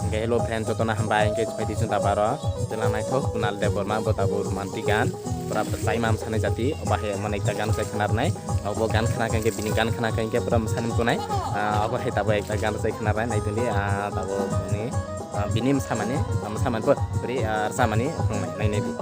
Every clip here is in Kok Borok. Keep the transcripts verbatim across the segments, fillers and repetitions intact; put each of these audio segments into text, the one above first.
Hingke hello friend, jotono hambai, hingke phaidi chwng tabaro. Chwla naithok Kunal Debbarma bo tabuk romantic gan. Pura bwsai ma msani jati, obo hai emon ekta gan se khna rwnai. Obo gan khna khe hingke bini gan khna khe hingke pura msani mchunai. Ah, obo hai tabuk ekta gan se khna rwnai, naitungdi, ah, tabuk bini, ah, bini msamani, ah, msamani bo, bini, ah, rwchapmani wngnai, nainai di.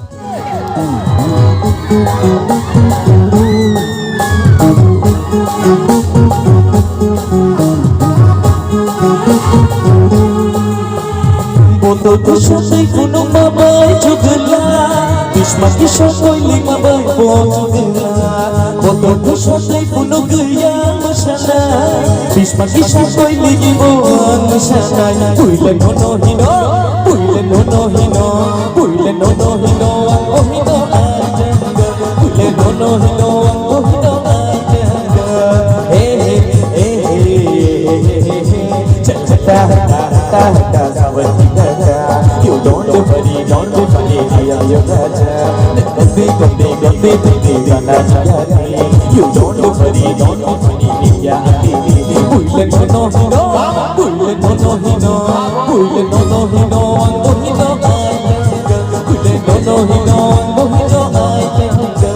Bodo kisa tei phunukma bai chugwla, bisma kisa koilima bai bo chugwla. Bodo kisa tei phunuk gaya mwsana, bisma kisa koiligi bo ang mwsanai. Puila nono hino, puila nono hino, puila nono hino, ang o hino ang jangga. Puila nono hino, ang o hino ang jangga. Hey, hey, hey, hey, hey, hey, hey. Cha, cha, ta, ta, ta, ta, sa, wa, ti, ta, ta. You don't do funny, don't do funny, I am your raja. Don't be, don't be, don't be, don't be, gonna jagati. You don't do funny, don't do funny, ninja ati. Puila nono hino, puila nono hino, puila nono hino, ang o hino ang jangga. Puila nono hino, ang o hino ang jangga.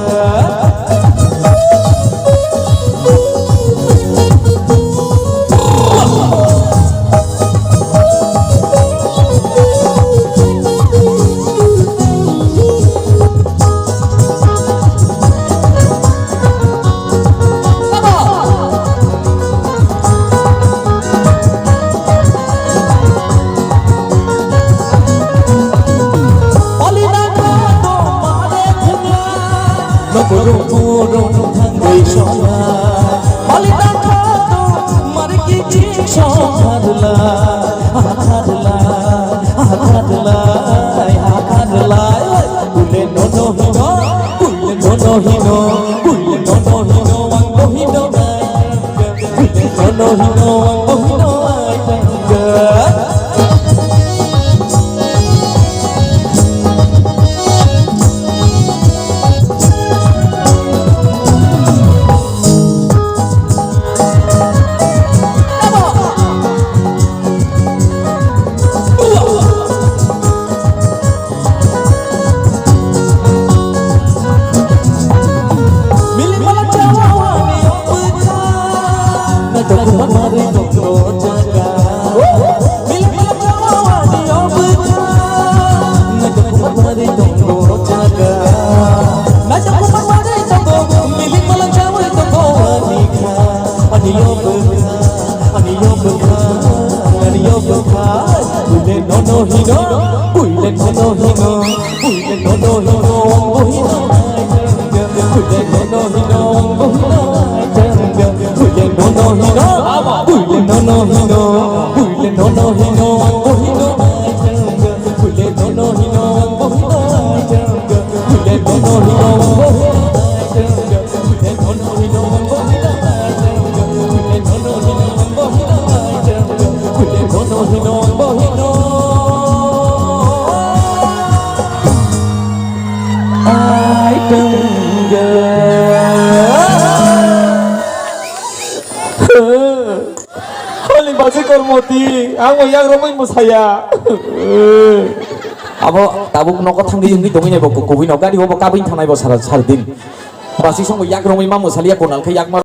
Noborok borok thangwi songla, pali dakha to marki ching songharla, hakharla, hakharla, hakharla. Pule nono hino, pule nono hino, pule nono hino, ang bo hino nai. Pule nono hino, ang bo hino nai. Nono hino, puile nono hino, puile nono hino, ang bo hino. Puile nono hino, ang bo hino. Puile nono hino, puile nono hino, puile nono hino, ang bo hino. Puile nono hino, ang bo hino. Puile nono hino, ang bo hino. Holy Baji Kormoti, ang bo yak romwi mwsaya. Abo tabuk nogo thangwi wngwi tongwi nai bo kubui no gari o bo kabui thangnai bo sara sardin. Basi songo yak romwi ma mwsaliya konal khe yak ma